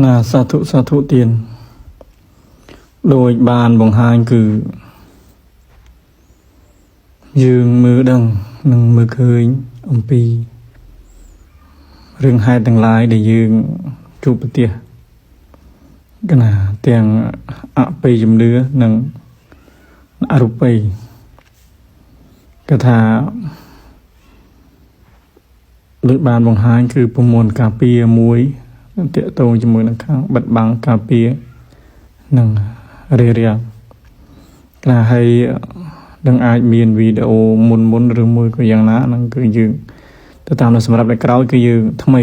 ណាសាធុសាធុទានដោយបានបង្ហាញគឺយើងមើលដឹងនិងមើលឃើញអំពីរឿងហេតុទាំងឡាយដែលយើងជួបប្រទះកណាទាំងអបិយជំនឿនិងអរូបីកថាដូចបានបង្ហាញគឺប្រមូលការពារមួយតាកតងជាមួយនឹងខាងបិទបាំងការពារនិងរារាំងកណាហើយនឹងអាចមានវីដេអូមុនមុនឬមួយក៏យ៉ាងណាហ្នឹងគឺយើងទៅតាមនៅសម្រាប់ในក្រោយគឺយើងថ្មី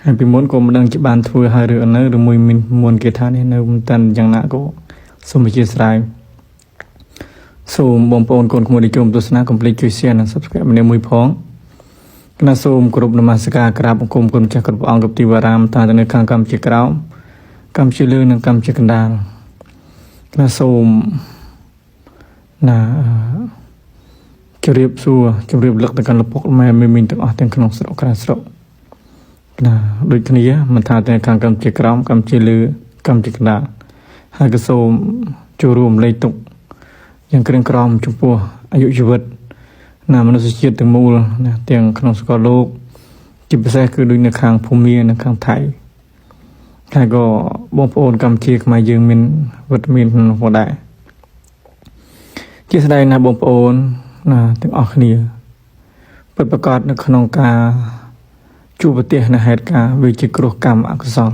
ហើយពីមុនក៏មិនដឹងជាបានធ្វើហើយឬអត់នៅឬមួយមានមុនគេថានេះនៅមិនតាន់យ៉ាងណាក៏សូមអធិស្ឋានសូមបងប្អូនកូនក្មួយដែលចូលទស្សនាកុំភ្លេចជួយ share និង Subscribe ម្នាក់មួយផងគណៈសូមគោរពនមស្ការក្រាបបង្គំគុណម្ចាស់គ្រប់ព្រះអង្គគ្រប់ទីវរាមតានៅខាងកម្ពុជាក្រោមកម្ពុជាលើនិងកម្ពុជាកណ្ដាលគណៈសូមណាជម្រាបសួរជម្រាបលឹកទៅកាន់លោកពុកម៉ែមីមីងទាំងអស់ទាំងក្នុងស្រុកក្រៅស្រុកណាដូចគ្នាមិនថាតែខាងកម្ពុជាក្រោមកម្ពុជាលើកម្ពុជាកណ្ដាលហើយក៏សូមចូលរួមលេខទុកយ៉ាងក្រៀមក្រំចំពោះអាយុជីវិតណាមនុស្សជាតិទាំងមូលណាទាំងក្នុងសកលលោកជាពិសេសគឺដូចនៅខាងភូមានិងខាងថៃហើយក៏បងប្អូនកម្ពុជាខ្មែរយើងមានវត្តមានក្នុងនោះដែរជាស្ដែងណាបងប្អូនណាទាំងអស់គ្នាពិតប្រាកដនៅក្នុងការជួបប្រទះនៅហេតុការណ៍វាជាគ្រោះកម្មអកុសល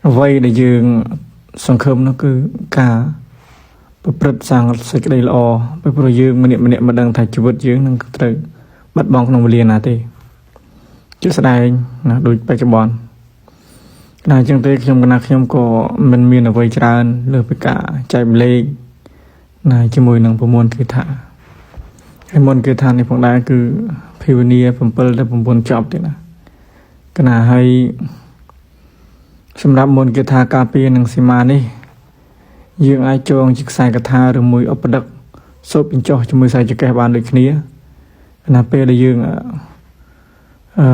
អ្វីដែលយើងសង្ឃឹមនោះគឺការប្រព្រឹត្តសាងសេចក្តីល្អពីព្រោះយើងម្នាក់ម្នាក់មិនដឹងថាជីវិតយើងនឹងត្រូវបាត់បង់ក្នុងវេលាណាទេជាស្ដែងណាដូចបច្ចុប្បន្នណាអញ្ចឹងទេខ្ញុំកណាខ្ញុំក៏មិនមានអ្វីច្រើនលើសពីការចែកម្លែកណាជាមួយនឹងប្រមូលគឺថាហើយមុនគឺថានេះផងដែរគឺភាវនា7ទៅ9ចប់ទេណាកណាហើយសម្រាប់មុនគេថាការពារនិងសីមានេះយើងអាចចងជាខ្សែកថាឬមួយឧបដឹកសូត្របញ្ចុះជាមួយខ្សែចកេះបានដូចគ្នាណាពេលដែលយើងអឺ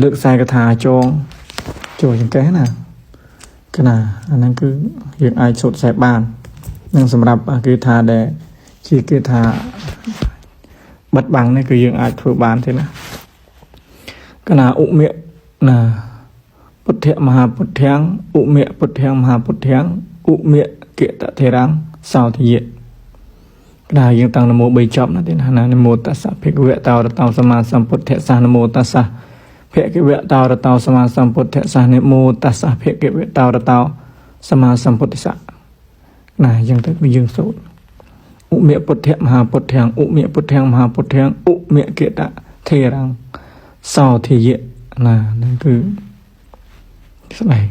លើកខ្សែកថាចងចូលចង្កេះណាកណាអាហ្នឹងគឺយើងអាចសូត្រខ្សែបាននិងសម្រាប់គេថាដែលជាគេថាបិទបាំងនេះគឺយើងអាចធ្វើបានទេណាកណាឧមៈណាពុទ្ធមហាពុទ្ធាំងឧមៈពុទ្ធាំងមហាពុទ្ធាំងឧមៈគតធេរੰសោធយៈកណាយើងតាំងនមោ3ចប់ណាទេណានមោតស្សៈភិក្ខវៈតោរតោសម្មាសម្ពុទ្ធស្សៈនមោតស្សៈភគវៈតោរតោសម្មាសម្ពុទ្ធស្សៈនមោតស្សៈភគវៈតោរតោសម្មាសម្ពុទ្ធស្សៈណាអញ្ចឹងទៅយើងសូត្រឧមៈពុទ្ធមហាពុទ្ធាំងឧមៈពុទ្ធាំងមហាពុទ្ធាំងឧមៈគតធេរੰសោធយៈណាហ្នឹងគឺស្ដែង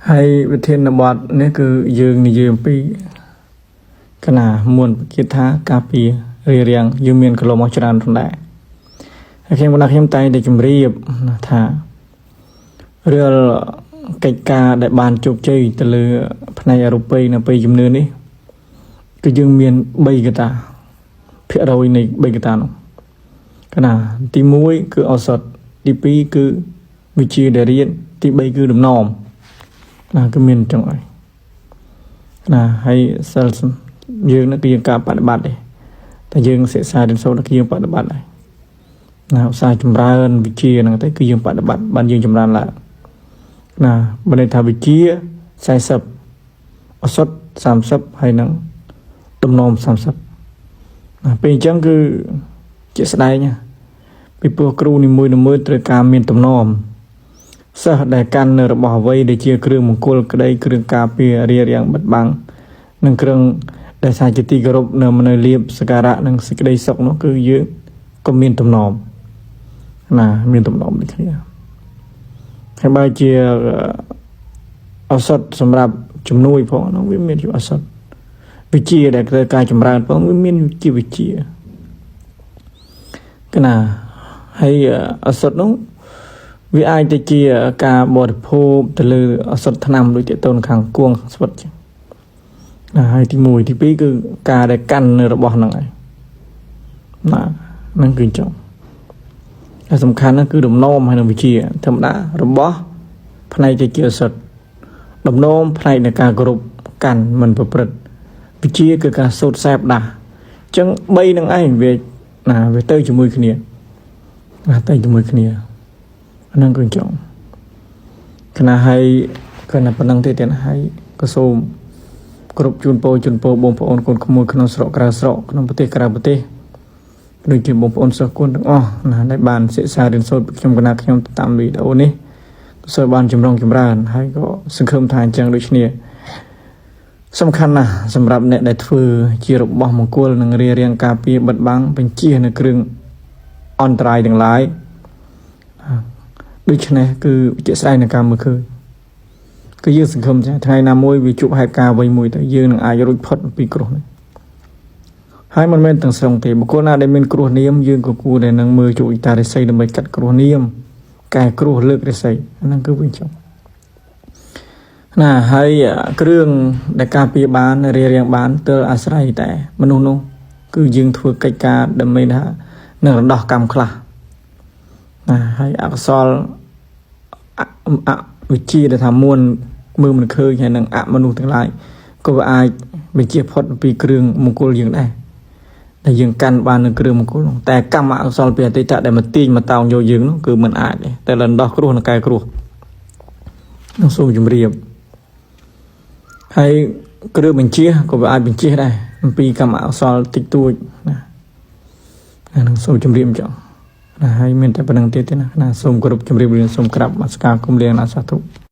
ហើយវិធានបទនេះគឺយើងនិយាយអំពីកណាមុនគេថាការពាររារាំងយើងមានកន្លងមកច្រើនផងដែរហើយខ្ញុំបណ្ដាខ្ញុំតែងតែជម្រាបណាថារាល់កិច្ចការដែលបានជោគជ័យទៅលើផ្នែកអរូបីនៅពេលជំនឿនេះគឺយើងមាន3កត្តាភាគរយនៃ3កត្តានោះកណាទី1គឺឱសថទី2គឺវិជាដែលរៀនទី3គឺដំណំណាគឺមានចឹងហើយណាហើយសិលយើងនេះគឺយើងការបដិបត្តិទេតែយើងសិក្សារៀនសូត្រគឺយើងបដិបត្តិដែរណាឧស្សាហ៍ចម្រើនវិជាហ្នឹងទៅគឺយើងបដិបត្តិបានយើងចម្រើនឡើងណាបើន័យថាវិជា40ឱសថ30ហើយនឹងទំនំ30ណាពេលអញ្ចឹងគឺជាស្ដែងពីព្រោះគ្រូនីមួយៗត្រូវការមានទំនំសិស្សដែលកាន់នៅរបស់អ្វីដែលជាគ្រឿងមង្គលក្តីគ្រឿងការពាររារាំងបិទបាំងនិងគ្រឿងដែលថាជាទីគោរពនៅមនុស្សលៀបសក្ការៈនិងសេចក្តីសុខនោះគឺយើងក៏មានទំនំណាមានទំនំដូចគ្នាហើយបើជាឱសថសម្រាប់ជំនួយផងនោះវាមានជាឱសថវិជាដែលត្រូវការចម្រើនផងវាមានជាវិជាកណាហើយឱសថនោះវាអាចទៅជាការបរិភោគទៅលើឱសថថ្នាំដូចទៅខាងគួងស្វិតចឹងណាហើយទី1ទី2គឺការដែលកាន់នៅរបស់ហ្នឹងឯងណាហ្នឹងគឺចង់ តែសំខាន់ហ្នឹងគឺដំណំហើយនឹងវិជាធម្មតារបស់ផ្នែកជាជាសិទ្ធដំណំផ្នែកនៃការគោរពកាន់មិនប្រព្រឹត្តវិជាគឺការសូត្រសែបដាស់អញ្ចឹង3នឹងឯងវាណាវាទៅជាមួយគ្នាណាទៅជាមួយគ្នាអាហ្នឹងគឺអញ្ចឹងគណៈឲ្យគណៈប៉ុណ្ណឹងទេទៀតហើយក៏សូមគ្រប់ជូនពរជូនពរបងប្អូនកូនក្មួយក្នុងស្រុកក្រៅស្រុកក្នុងប្រទេសក្រៅប្រទេសដូចជាបងប្អូនសិស្សគុណទាំងអស់ណាដែលបានសិក្សារៀនសូត្រពីខ្ញុំកណាខ្ញុំតាមវីដេអូនេះក៏សូមបានចម្រុងចម្រើនហើយក៏សង្ឃឹមថាអញ្ចឹងដូចគ្នាសំខាន់ណាស់សម្រាប់អ្នកដែលធ្វើជារបស់មង្គលនិងរារាំងការពារបិទបាំងបញ្ជានៅគ្រឿងអន្តរាយទាំងឡាយដូច្នេះគឺជាក់ស្ដែងในការមើលឃើញគឺយើងសង្ឃឹមថាថ្ងៃណាមួយវាជួបហេតុការណ៍អ្វីមួយទៅយើងនឹងអាចរួចផុតពីគ្រោះនេះហើយមិនមែនទាំងស្រុងទេបុគ្គលណាដែលមានគ្រោះនាមយើងក៏គួរតែនឹងមើលជួបអ៊ីតារិស័យដើម្បីកាត់គ្រោះនាមកែគ្រោះលើករិស័យអាហ្នឹងគឺវិញចុះណាហើយគ្រឿងដែលការពារបានរារាំងបានទើអាស្រ័យតែមនុស្សនោះគឺយើងធ្វើកិច្ចការដើម្បីថានឹងរដោះកម្មខ្លះណាហើយអកុសលអអវិជ្ជាដែលថាមួនមើលមិនឃើញហើយនឹងអមនុស្សទាំងឡាយក៏វាអាចបញ្ជាផុតពីគ្រឿងមង្គលយើងដែរដែលយើងកាន់បាននៅគ្រឿងមង្គលនោះតែកម្មអកុសលពីអតីតដែលមកទាញមកតោងយកយើងនោះគឺមិនអាចទេតែលដោះគ្រោះនិងកែគ្រោះនឹងសូមជម្រាបហើយគ្រឿងបញ្ជាក៏វាអាចបញ្ជាដែរអំពីកម្មអកុសលតិចតួចណានឹងសូមជម្រាបចង់ណាហើយមានតែប៉ុណ្្នឹងទៀតទេណាណាសូមគោរពជម្រាបលាសូមក្រាបនមស្ការគុំលាណាសាធុ។